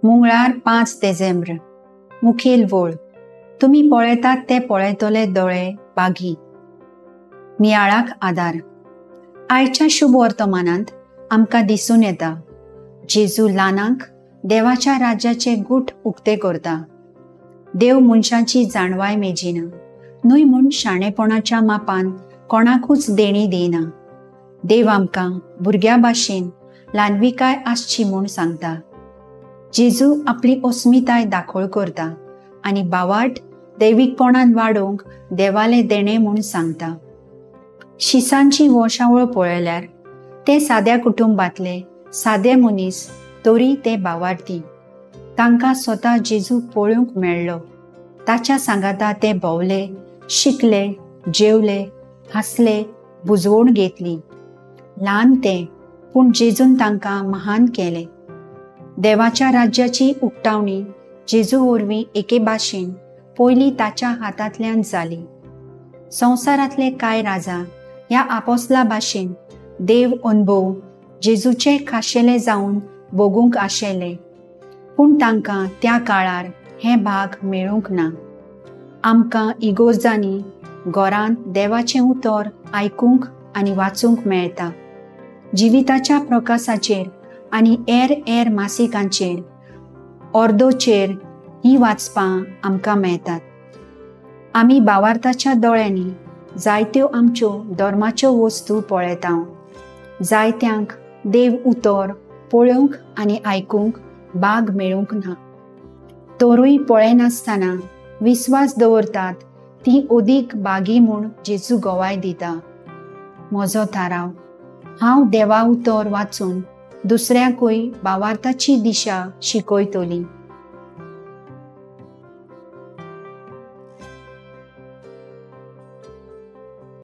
मंगळार 5 देझेंब्र. मुखेल वळ. तुमी पळयतात ते पळयतले दोळे बागी. नियाळाक आदार. आयच्या शुभ वर्तमानांत आमकां दिसून येता जेजू ल्हानांक देवाच्या राज्याचे गूट उक्ते करता. देव मनशाची जाणवाय मेजिना न्हय म्हूण शाणेपणाच्या मापान कोणाकूच देणी दिना. देव आमकां भुरग्या भाशेन ल्हानविकाय आसची म्हूण सांगता. जेजू आपली अस्मिताय दाखोळ करता आनी बावाट दैवीकपणान वाडोवंक देवाले देणे म्हूण सांगता. शिसांची वंशावळ पळयल्यार ते साद्या कुटुंबांतले सादे मनीस तरी ते बावार्थी. तांकां स्वता जेजू पळोवंक मेळ्ळो. ताच्या सांगाता ते भोंवले, शिकले, जेवले, हांसले, बुजवण घेतली. ल्हान ते पूण जेजून तांकां महान केले. देवाच्या राज्याची उक्तावणी जेजू वरवीं एके भाशेन पयलीं ताच्या हातांतल्यान जाली. संवसारांतले कांय राजा ह्या आपोसला भाशेन देव अनुभव जेजूचे खाशेले जावन भोगूंक आशिल्ले, पूण तांकां त्या काळार हें भाग मेळूंक ना. आमकां इगोर्जांनी घरांत देवाचें उतर आयकूंक आनी वाचूंक मेळटा. जिविताच्या प्रकासाचेर आनी एर एर मासिकांचेर अर्दोचेर हीं वाचपां आमकां मेळटात. आमी बावार्थाच्या दोळ्यांनी जायत्यो आमच्यो धर्माच्यो वस्तू पळयता. जायत्यांक देव उतर पळोवंक आनी आयकूंक भाग मेळूंक ना, तरूय पळयनासतना विस्वास दवरतात ती अदीक बागी म्हूण जेजू गवाय दिता. म्हजो थाराव, हांव देवा उतर वाचून दुसऱ्यांकूय बावार्थाची दिशा शिकयतली.